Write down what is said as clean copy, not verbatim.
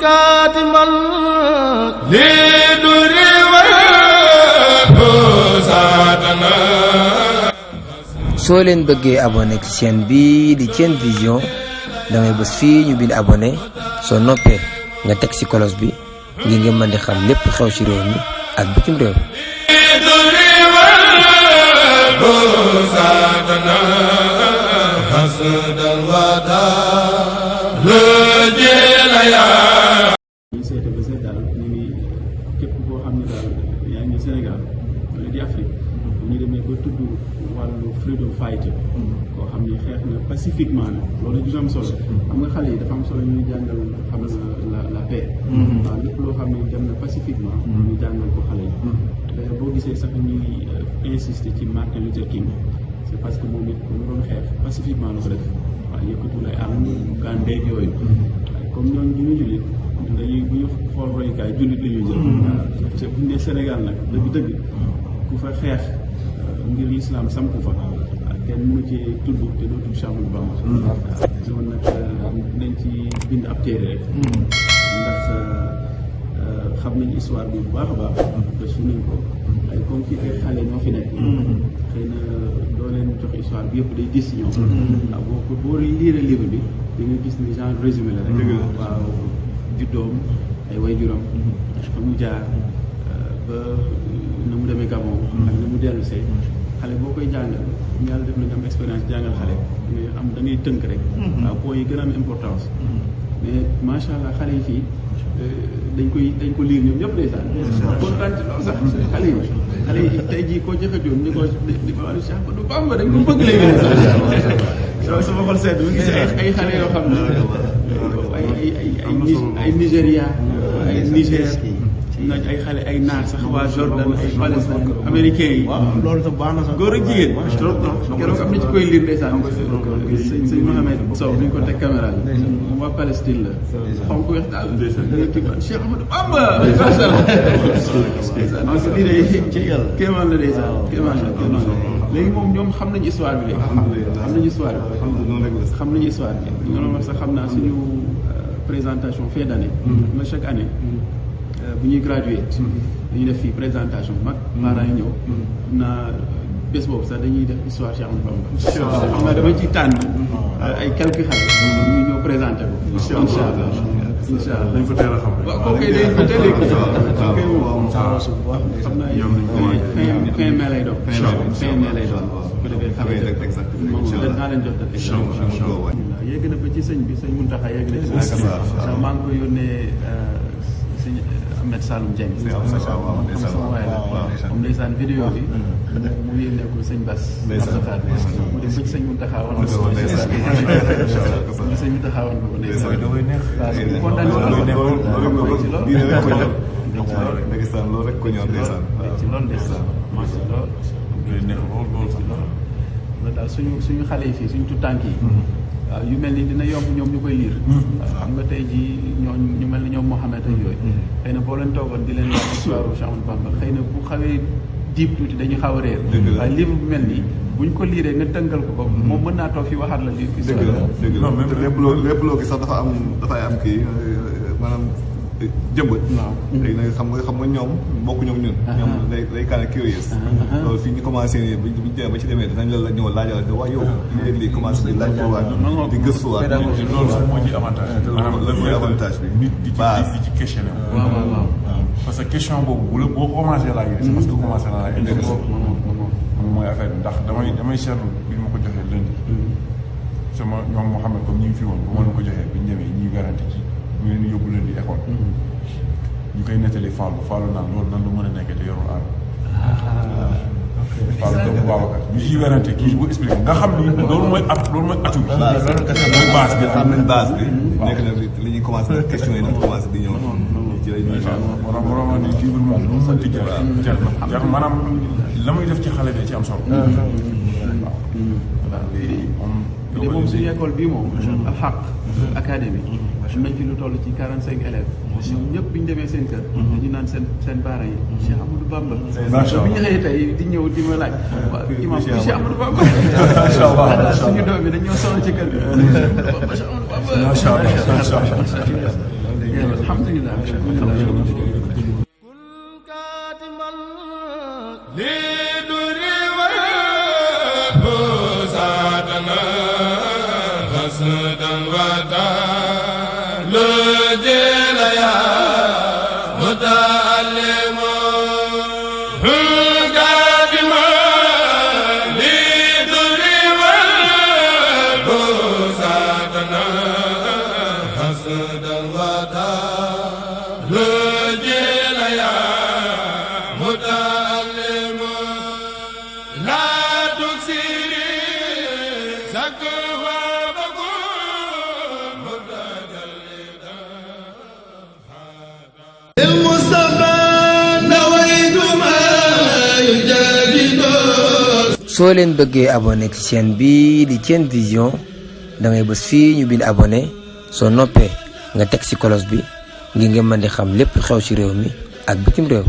كاتما لدر وبساتنا. soo leen bëggee abonné ci chaîne bii di Thiene Vision damay bës fii ñu bind abonné soo noppee nga teg ci cloche bi ngir nga mën di xam lépp xew ci réew mi ak bitim réew. ñu seete ba seet daal ñu ngi képp koo xam ne daal yaa ngi Sénégal wala di Afrique bu ñu demee ba tudd wàllu freedom fighter koo xam ne xeex na pacifiquement na loolu du am solo xam nga xale yi dafa am solo ñuy jàngal xam na la paix waaw lépp loo xam ne dem na pacifiquement ñu jàngal ko xale yi boo gisee sax ñuy insister ci Martin Luther King c'est parce que moom it mu doon xeex pacifiquement la ko def waaw yëkkatul ay arme gàndeeg yooyu comme ñooñu du ñu jullit dañuy bu ñu xool royukaay jullit la ñuy jël te bu ñu nee Sénégal nag dëgg-dëgg ku fa xeex ngir l'islam samp fa kenn mënu ci tudd te doo tudd Cheikh Ahmadou Bamba loolu nag nañ ci bind ab téere rek ndax xam nañ histoire bi bu baax a baax te su nañ ko ay comme fii ay xale ñoo fi nekk xëy na doo leen jox histoire bi yëpp day gis si ñoom waaw boo liiree livre bi di nga gis ni genre résumé la rek waaw juddoom ay waajuram fa mu jaar ba na mu demee Gabon ak na mu dellu see xale boo koy jàngal yàlla def nañu am expérience jàngal xale da ngay tënk rek waaw points yi gën a am importance mais macha allah xale yi fii dañ ko liir ñoom ñëpp ndeysaan kontaan ci loolu sax xale yi tey jii koo jëfandikoo ni ko wax Cheikh Ahmadou Bamba dañ ko bëgg léegi loolu sama xol sedd mu gis ay xale yoo xam ne ay Nigéria ay Niger nañ ay xale ay naar sax waa Jordan ay Palestine américains yi loolu sax baax na sax góor ak jigéen keroog am na ci koy liir ndeysaan sëñ Mohamed Sow ni ñu ko teg caméra bi moom waa Palestine la xonk weex daal kii ba Cheikh Ahmadou Bamba macha allah donc lii day kéemaan la ndeysaan kéemaan la léegi moom ñoom xam nañu histoire bi léegi xam nañu histoire bi nga doon wax sax xam naa suñu présentation fin d'année ma chaque année bu ñuy graduer dañuy def fii présentation mag parents yi ñëw xam naa bés boobu sax dañuy def histoire Cheikh Ahmadou Bamba xam naa dama ciy tànn ay quelques xale ñu ñëw présenté ko incha allah dañ ko teel a xam waaw kooku kay dañ ko teel a kay moom xam naa fin mai lay doon fin mai lay doon bu defee xale moom naa leen jox date exact yegg na ba ci sëñ bi sëñ Mountakha yegg na ci maa ngi ko yónnee sëñ Ahmed Saloum Dieng sama waay la moom ndeysaan vidéo bi mu yónnee ko sëñ Bass Abdoulaye mu dem ba ci sëñ Mountakha wan ko sëñ Mountakha wan ko ndeysaan waaw kontaan ci loolu rek ko ñor ndeysaan ci loolu ndeysaan macha allah loolu daal suñu xale yi fii suñu tuttànk yi waaw yu mel ni dina yomb ñoom ñu koy liir xam nga tey jii ñu mel ni ñoom Mohamed ak yooyu xëy na boo leen toogoon di leen wax histoire Cheikh Ahmadou Bamba xëy na bu xawee diib tuuti dañuy xaw a réer waaye livre bu mel nii buñ ko liiree nga tënkal ko moom mën naa toog fi waxaat la li non même lépp loo gis sax dafay am kii maanaam jëmbat léegi nag xam nga ñoom bokk ñoom ñun ñoom day kind of curious loolu fii ñu commencé nii buñ demee ba ci demee dinañ la ñëw laajal te waa yow ñu léegi lii commencé di laaj waat di gëstuwaat loolu sax moo ci avantage lan mooy avantage bi nit di ci questionné waaw parce que question boobu boo commencé laaj c'est parce que commencé na la intéressé moom mooy affaire bi ndax damay seetlu bi ma ko joxee lundi sama ñoom moo xam ne comme ñu ngi fi woon bu ma leen ko joxee bi ñu ñëwee ñuy garanti ci ñu leen di yóbbu leen di école ñu koy nettali Fallou naan loolu nan lu mën a nekkee te yorul aar Fallou doomu Babacar ñu ciy werante kii bu expliqué nga xam ni loolu mooy atu bi mooy base bi xam nañ base bi nekk na li ñuy commencé question yi nag commencé di ñëw ci lay ñuy moroom ni kii bi moom lu mu mënti jar maanaam la muy def ci xale bi ci am solo waaw moom suñu école bii moom Al Haq académie am nañ fi lu toll ci 45 élèves ñoom ñëpp bi ñu demee seen kër dañu naan seen parents yi Cheikh Ahmadou Bamba bi ñu xëyee tey di ñëw di ma laaj waaw imam bi Cheikh Ahmadou Bamba suñu doom bi dañ ñoo sonn ci kër bi Cheikh Ahmadou Bamba alhamdulilah soo leen bëggee abonné ci chaîne bi di Thiene Vision da ngay bës fii ñu bind abonné soo noppee nga teg ci cloche bi ngir ngeen mën di xam lépp xew ci réew mi ak bitim réew.